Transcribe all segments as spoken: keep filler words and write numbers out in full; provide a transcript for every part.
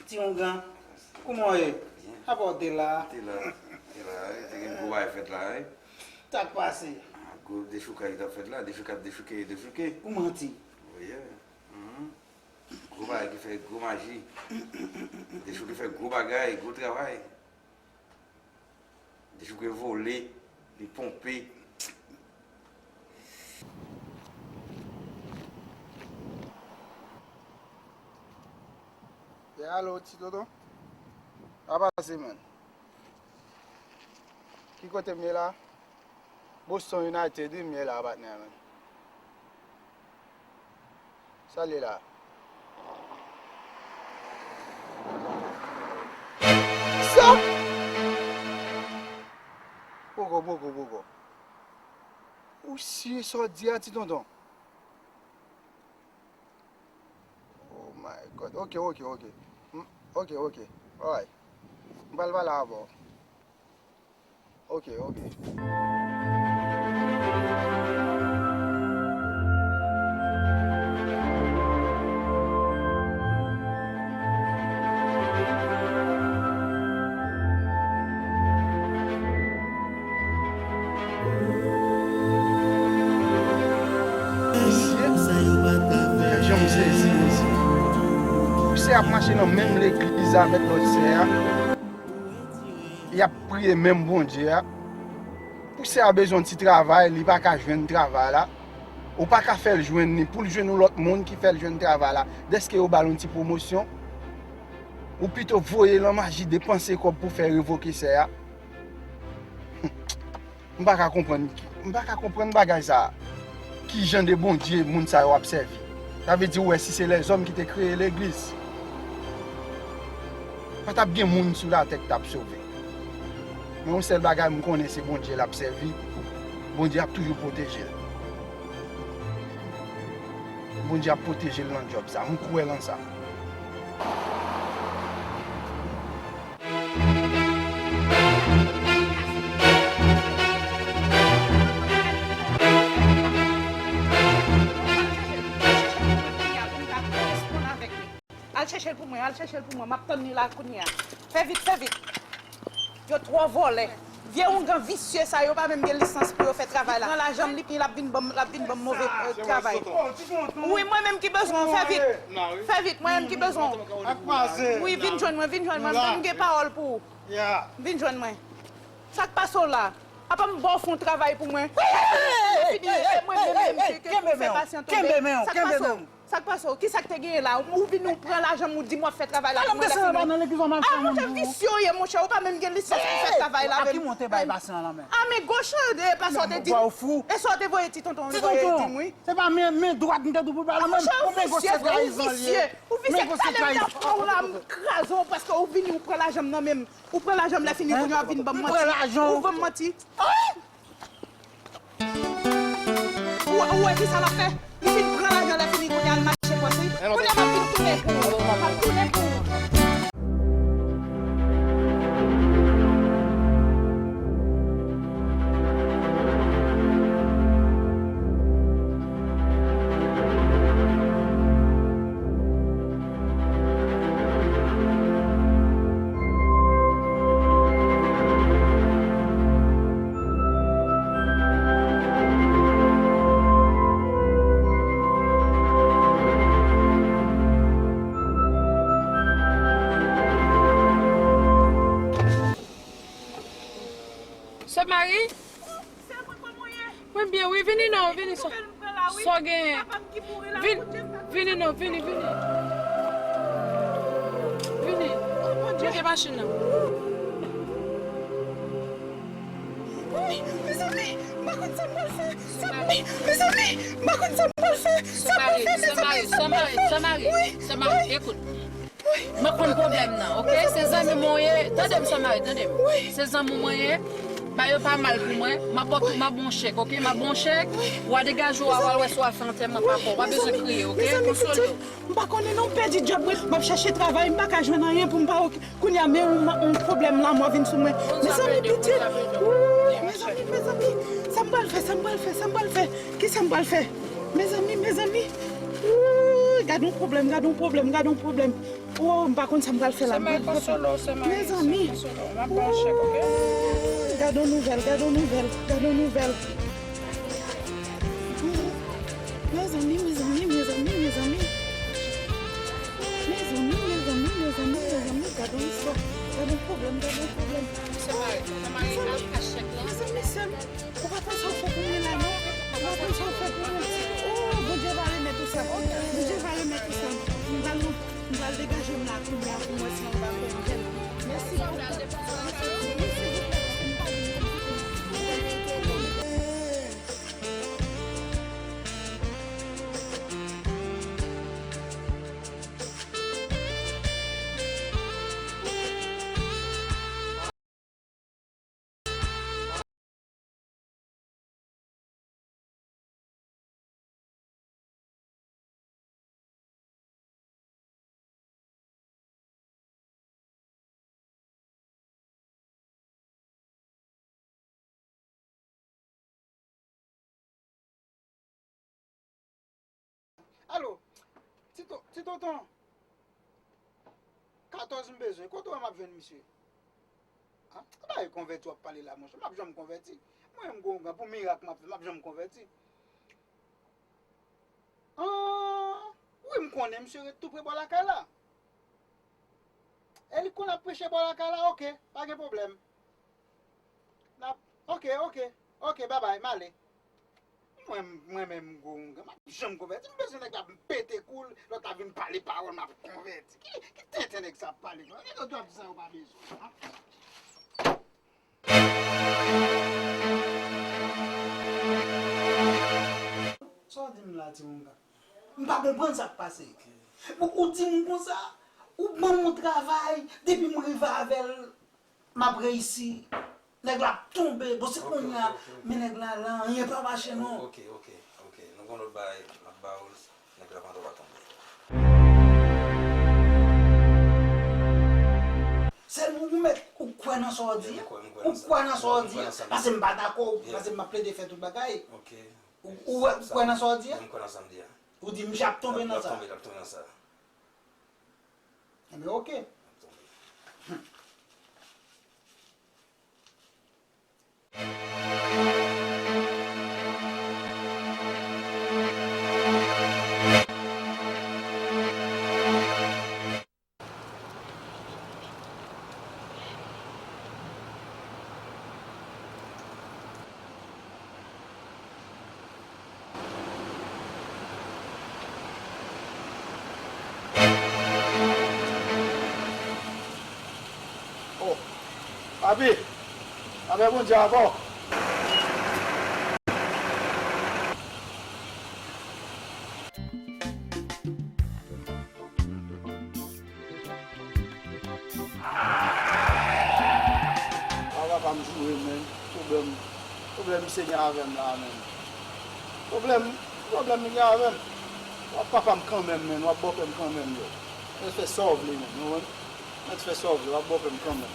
Ti Oungan, kouman w ye? Apa w te la? Te la, te la, wi. Te gen gwo bagay fèt la, wi. Sa k pase? Ah, gwo dechoukay ki t ap fèt la, dechouke ap dechouke, dechouke. Ou manti. Wi, yeah. Mhm. Gwo bagay ki fè gwo maji. Dechouke fè gwo bagay, gwo travay. Dechouke vole, li ponpe. Yeah, alo, Ti Tonton. Sa pase, man? Ki kote m ye la? Boston United, wi, m ye la, patnè, man. Sa l ye la? Sa? Poko, poko, poko. Ou serye sa w di a, Ti Tonton? Oh my God. Ok, ok, ok. M, ok, ok. Alright. M pral pale avè w. Ok, ok. Mesye, jan m sezi, mesye. Pousè ap mache nan menm legliz avèk lòt sè a. Y ap priye menm Bondye a. Pousè a bezwen yon ti travay, li pa ka jwenn travay la. Ou pa ka fè l jwenn li, pou l jwenn yon lòt moun ki fè l jwenn travay la. Dèske yo ba l yon ti pwomosyon, ou pito voye l an maji, depanse kòb pou fè revoke sè a. M pa ka konprann, m pa ka konprann bagay sa a. Ki jan de Bondye moun sa yo ap sèvi? Sa vle di ou wè si se lèzòm ki te kreye legliz, pa t ap gen moun sou latè ki t ap sove. Men yon sèl bagay m konnen se Bondye l ap sèvi. Bondye ap toujou pwoteje l. Bondye ap pwoteje l nan djòb sa. M kwè nan sa. Al chèche l pou mwen, al chèche l pou mwen. M ap tann li la kounye a. Fè vit, fè vit. Yo twò vòlè. Vye oungan visye sa yo pa menm gen lisans pou yo fè travay la. Pran lajan m, li pi, l ap vin ban m, l ap vin ban m move, euh, travay. Wi, mwen menm ki bezwen w, fè vit. Fè vit, mwen menm ki bezwen w. Wi, vin jwenn mwen, vin jwenn mwen. Mwen m gen pawòl pou ou. Vin jwenn mwen. Sa k pase w la? Apa m ba w fè yon travay pou mwen? Fini, e mwen menm, menm ki, ki pou fè pasyante w. Sa k pase w? Sa k pase w? Kisa k te genyen la? Ou vini, ou pran lajan m, ou di m w ap fè travay la pou mwen, la fini. Ah, monchè, visye w ye, monchè, ou pa menm gen lisans pou fè travay la menm. A ki mwen te bay pasyan an lanmen? A men goch, e pa sa w te di m. E sa w te voye Ti Tonton, li voye di m, wi. Se pa men, men dwat m te di w pou l bay lanmen. Monchè, ou visye, ou visye. Ou visye, talè m t ap pran w la, m kraze w, paske ou vini, ou pran lajan m nan men m. Ou pran lajan m, lè fini, kounye a w ap vin ban m manti. Ou ban m manti. Ou, ou wè kisa l ap fè? Li fin pran lajan, lè fini, kounye a l mache panse. Kounye a m ap vin tounen pou ou. M ap tounen pou ou. Sè Mari? Mwen byen, wi, vini non, vini. Sa w genyen? Vin, vini non, vini, vini. Vini. Monte machin nan. Wi, mezanmi, m pa konn sa m pral fè. Sa, mezanmi, m pa konn sa m pral fè. Sa m pral fè, mezanmi, sa m pral fè. Sè Mari, sè Mari, sè Mari, ekout. Mwen konn pwoblèm nan, oke? Se zanmi mwen w ye. Tande m, Sè Mari, tande m. Se zanmi mwen w ye. Ba yo pa mal pou mwen. M ap ba w tou, m ap ba w yon chèk, oke? M ap ba w yon chèk. W a degaje w, w a al wè si w a fè antèman papa w. W a bezwen kriye, oke? Konsole w. M pa konnen non, m pèdi djòb mwen. M ap chèche travay, m pa ka jwenn anyen pou m pa oke. Kounye a, men yon, yon pwoblèm lanmò vin sou mwen. Mezanmi, pitit. Wouy, mezanmi, mezanmi. Sa m pral fè, sa m pral fè, sa m pral fè. Kisa m pral fè? Mezanmi, mezanmi. Wouy, gad yon pwoblèm, gad yon pwoblèm, gad yon pwoblèm. Oh, m pa konn sa m pral fè la. Se Michael Solo, se Michael Solo. Mezanmi. Solo. M ap ba w chèk, oke? Gade yon nouvèl, gade yon nouvèl, gade yon nouvèl. Mezanmi, mezanmi, mezanmi, mezanmi. Mezanmi, mezanmi, mezanmi, mezanmi, gade yon istwa. Gade yon pwoblèm, gade yon pwoblèm. Se mari, se mari al kache chèk la. Mezanmi, sè m. Ou pa konn sa w fè pou mwen la, non? Ou pa konn sa w fè pou mwen. Oh, Bondye va remèt ou sa. Bondye va remèt ou sa. M pral, m pral degaje m la kounye a pou m wè si m pa fè anpil. Mèsi. Mèsi. Alo, ti to-, ti tonton, katòz m bezwen, kote w wè m ap jwenn misye? Ah, pa e konvèti w ap pale la, monchè. M ap janm konvèti. Mwen menm, gwo oungan, pou mirak m ap fè, m ap janm konvèti. Ah, wi, m konnen misye ret tou pre bò lakay la. E li konn ap preche bò lakay la, oke, pa gen pwoblèm. N ap, oke, oke, oke, babay, m ale. Mwen, mwen menm, gwo oungan, m ap janm konvèti. M bezwen nèg la pou m pete kou l, lòt la vin pale pawòl, m ap konvèti. Ki, ki tenten nèg sa ap pale? Nèg yo ap di sa yo pa bezwen. Sa w di m la, ti oungan? M pa konprann sa k pase. Bon, ou di m konsa, ou ban m yon travay, depi m rive avè l, m ap reyisi. Nèg la ap tonbe. Bon, se kounye a, men nèg la la, anyen pa mache non. Ok, ok, ok. Nou gon lòt bagay, m ap ba ou l, nèg la pandan w pa tonbe. Sèlman ou mèt, ou kwè nan sa w di a? Ou kwè nan sa w di a? Paske m pa dakò, paske m ap plede fè tout bagay. Ou, ou wè, ou kwè nan sa w di a? Ou di misye ap tonbe nan sa? L ap tonbe, l ap tonbe nan sa. Enben, oke. Oh, papi, lapè Bondye avè w. Ah, papa m joure m, men. Pwoblèm, pwoblèm misye gen avè m la, men. Pwoblèm, pwoblèm li gen avè m. W ap papa m kanmenm, men. W ap bòpè m kanmenm, yo. Mèt fè sa w vle, men. Ou konprann? Mèt fè sa w vle, w ap bòpè m kanmenm.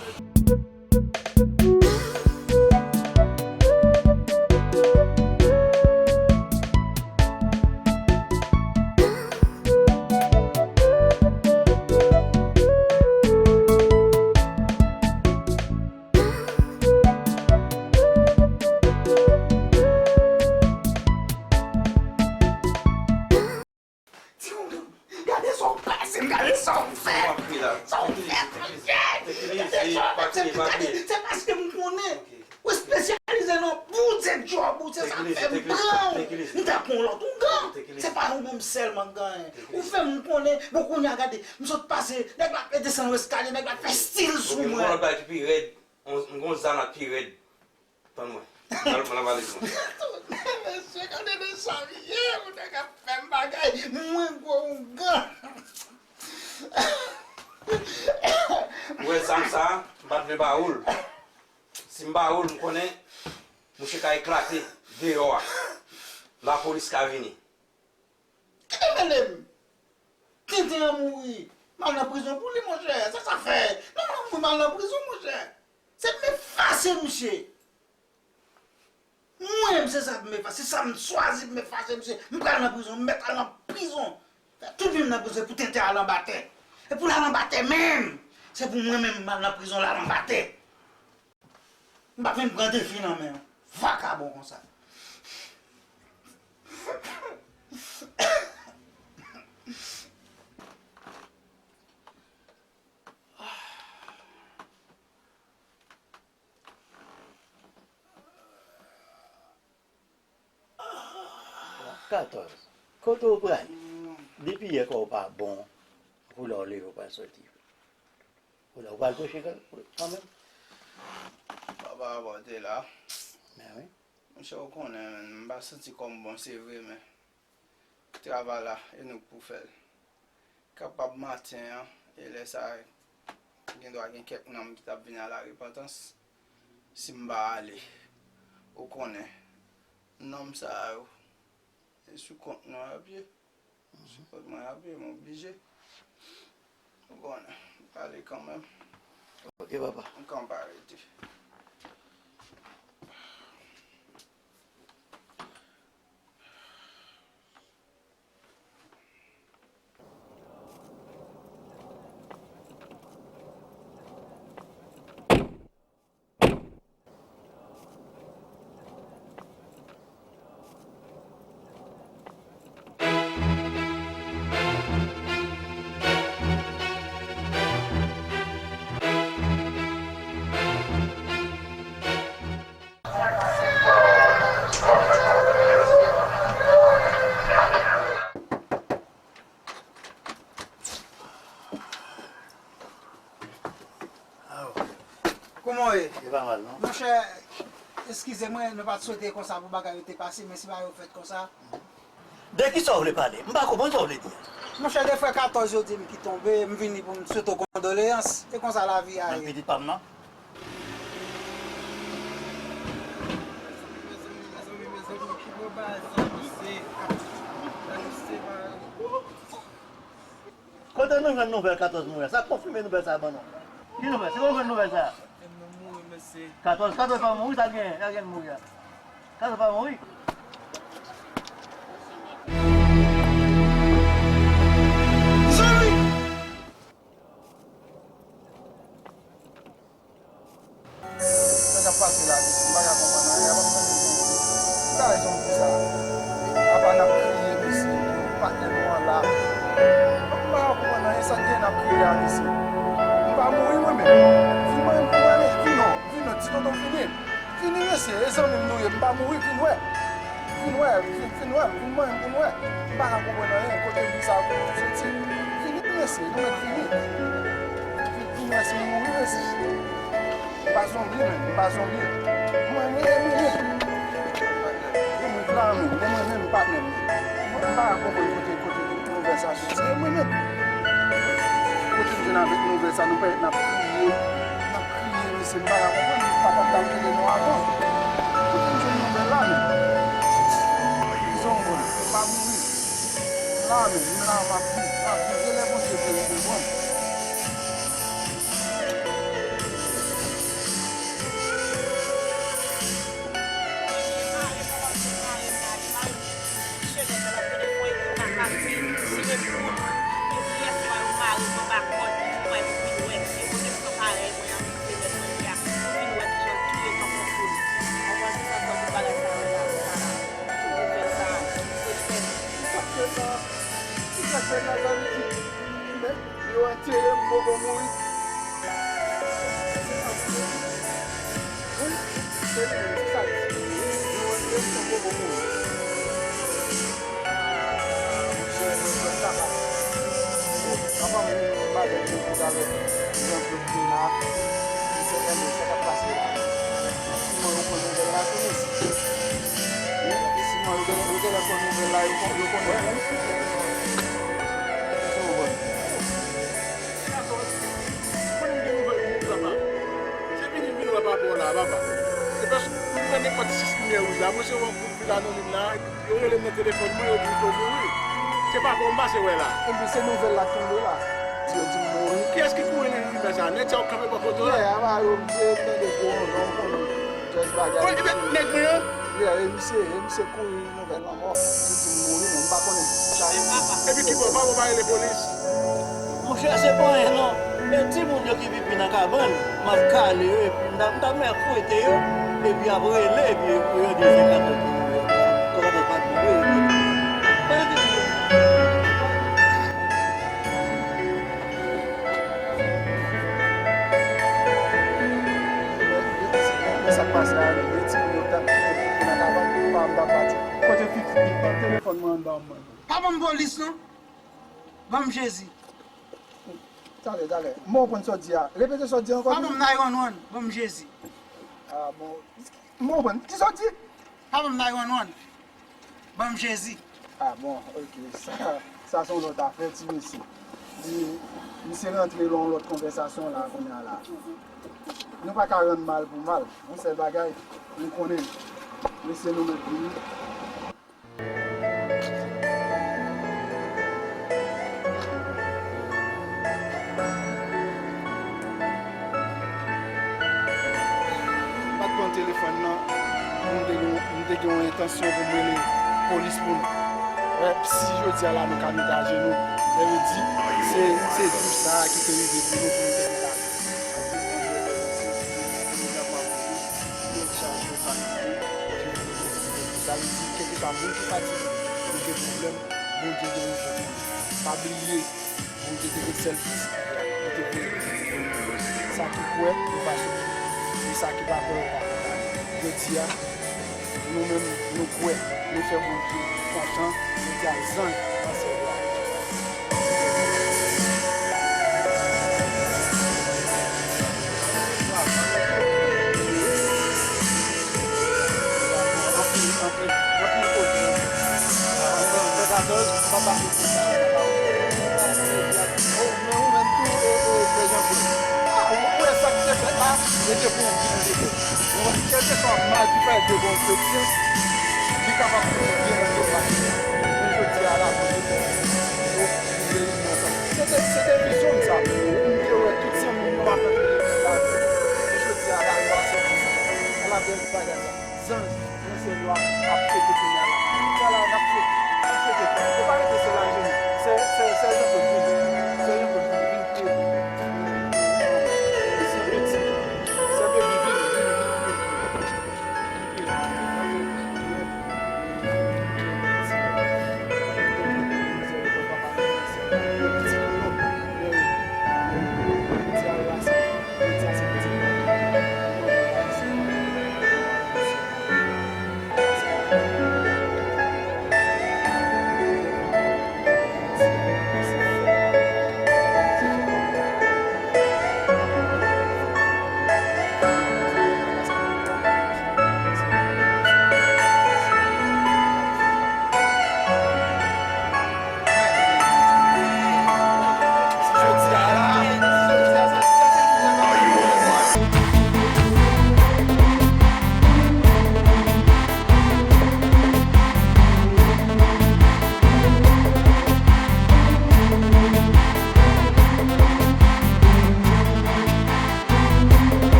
Ti oungan, gade sa w pase m, gade sa w fè. Sa w fè, monchè. Gade sa w fè, se, gade, se paske m konnen ou espesyalize nan bout, se djòb ou, se sa k fè m pran w. M ta pran yon lòt oungan. Se pa ou menm sèlman k genyen. Ou fè m konnen. Bon, kounye a, gade, m sot pase, nèg la desann eskalye, nèg la fè stil sou mwen. M gon lòt bagay ki pi rèd. M gon zam la ki pi rèd. Tann mwen. Mwen al, mwen al pale mwen. Mesye, gade de sa m ye, ou nèg ap fè m bagay. Mwen gwo oungan. Ou wè zam sa, m pa t vle ba ou l. Si m ba ou l, m konnen mouche ka eklate deyò a. Lapolis ka vini. Ki te mele m? Tenten an mouri. M al nan prizon pou li, monchè. Sa sa fè? Non, non, m al nan prizon, monchè. Se m efase misye. Mwen menm, se sa pou m efase. Se sa m chwazi pou m efase misye. M pral nan prizon. M mèt al nan prizon. Fè tout vi m nan prizon pou tenten al anba tè. E pou l al anba tè menm. Se pou mwen menm m al nan prizon, l al anba tè. M pa vin pran defi nan men yon vakabon konsa. Katòz. Kote w prale? Depi yè kò w pa bon, koulè w leve w pral soti. Koulè w pral kouche kanmenm. Papa, papa, w te la. Men wi. Monchè, ou konnen, m pa santi kò m bon, se vre, men travay la, e nou k pou fè l. Kapab maten an, e lè sa a, gen dwa gen kèk nanm ki t ap vin a la repantans. Si m pa ale, ou konnen, nanm sa yo, e sou kont nou y ap ye. Sou kont mwen y ap ye, m oblije. Ou konnen, m pale kanmenm. Ok, papa. M kanpe arete. Aw. Kòman w ye? E pa mal, non. Monchè, eskize mwen, nou pa t swete konsa pou bagay yo te pase, men si bagay yo fèt konsa. De kisa w vle pale? M pa konprann sa w vle di a. Monchè, de frè Katòz yo di m ki tonbe, m vini pou m swete w kondoleyans. E konsa lavi a ye. Menm pitit pa m nan? Mezanmi, mezanmi, mezanmi, ki bon bagay sa misye ap, sa misye pa. Kote nou jwenn nouvèl Katòz mouri a? Sa k konfime nouvèl sa a ban nou? Ki nouvèl? Se kote nou jwenn nouvèl sa a? Moun mouri, mesye. Katòz, Katòz pa mouri, sa l genyen? Sa l genyen mouri a? Katòz pa mouri? Sa k ap pase la, mesye, m pa ka konprann anyen, m ap tande zonbi. Ki bagay zonbi sa? Apa n ap kriye, mesye, patnè nou an la. M pa ka konprann anyen, sa k gen n ap kriye a, mesye? M pa mouri, mwen menm. Vin mwen, vin mwen, vin non, vin non, ti tonton fini. Vini, mesye, e zanmi m nou ye, m pa mouri, vin wè. Vin wè, vin, vin wè, vin mwen, vin wè. M pa ka konprann anyen, kote bri sa a soti. Vini, mesye, nou mèt vini. Vin, vin wè si m mouri, mesye. M pa zonbi, menm, m pa zonbi. Mwen, mwen, mwen, mwen. Mwen, mwen, la, menm, mwen, mwen, menm, patnè m. Mwen, m pa ka konprann kote, kote nouvèl sa a soti. E mwen menm. Kote m jwenn avèk nouvèl sa a, nou pèmèt n ap kriye. N ap kriye, mesye, m pa ka konprann. Papa m t ap rele nou avan. Kote m jwenn nouvèl la, menm? Prizon, bon, m pa mouri. M la, menm, m la, m ap viv, m ap viv. E lè Bondye vle, li vle bon. Chèlè sa l ap vin fon ekip la k ap vin tire kout. Epi yèswa yo mare m anba kòd pou mwen pou vin wè. E kote m pran parèy mwen an pou se mèt mwen li a pou vin wè kijan l touye tonton Poul. Mwen panse sa tankou bagay sa yo la, sa la. Pou nouvèl sa a, se fèt. Ki sa k fèt la? Ki sa k fèt la, sa vle di? Men, yo antere m, m poko mouri. Se sa m di. Wi, se li menm, se sa l di. Yo antere m, m poko mouri. Monchè, mwen pa ka. Anvan m vin, m avèk yon kout avèk Jean Claude Pina, misye renmen sa k ap pase la. Siman yo pran nouvèl la tou, mesye. Wi, siman yo gen, yo genlè pran nouvèl la, yo kon-, yo konnen tou. Kisa w konprann? Katòz, konnen m gen nouvèl pou ou, papa. Se vini m vin wè papa w la, papa. Se paske m wè nenpòt sis limyè wouj la. Mwen se yon kout fil anonim la, epi yo rele m nan telefòn mwen, yo di m ke w mouri. Se papa w m pase wè la. Epi se nouvèl la k tonbe la. Di yo di m mouri. Kiyès ki kouri li, limyè sa? Nèg sa yo kanpe bò kote w la? Yè, a pa yo, m te tande gwo wonjon, m konnen jès bagay. Bon, epi nèg mwen an? Yè, e misye, e misye kouri. Nouvèl lanmò, li di m mouri, men m pa konnen sa li di. Epi ki bò, pa bò pa rele polis? Mon Chèche pa anyen non. E timoun yo ki pipi nan kabann, m ap kale yo, epi m t ap, m t ap mèt fwete yo, epi ap rele, epi pou yo di se katòz ki rive. Katòz pa t rive, yo di. Men sa k pase a, men timoun yo t ap pipi nan kabann, pa m t ap pati. Kote pipi nan telefòn mwen anndan mwen. Pa ban m polis non. Ban m Jezi. Talè, talè. M pa konprann sa w di a. Repete sa w di ankò. Pa ban m nine one one, ban m Jezi. Ah, bon. M pa konprann. Ki sa w di? Pa ban m nine one one. Ban m Jezi. Ah, bon, ok. Sa, sa se yon lòt afè, ti mesye. Li, misye rantre nan yon lòt konvèsasyon la, kounye a la. Nou pa ka rann mal pou mal. Yon sèl bagay, nou konnen. Mesye nou mèt vini. M pa t pran telefòn nan pou m te gen, m te gen yon entansyon pou m rele polis pou nou. Men, si jodi a la nou ka met ajenou, sa vle di, se, se jou sa a ki te rive pou nou, pou nou te gen ka. Sa vle di, kèlkeswa moun ki fatige, ki gen pwoblèm, Bondye gen yon sèl moun. Pa bliye, Bondye te gen sèl Fis li a, li te voye pou nou. Sa ki kwè, yo va sove. E sa ki pa kwè, yo va kondane. Jodi a, nou menm, nou kwè, nou fè Bondye kontan, jodi a, zanj nan syèl la. Anpil, anpil, anpil koze, anpil. An sèt katòz, pa pase pou sa, pa pase. Oh, men ou menm tou, e, e, Frè Jean Paul. Ah, ou wè sa ki te fèt la, e te pou ou byen te fèt. Ou wè, kèlkeswa mal ki fèt devan yon kretyen, li kapab fè byen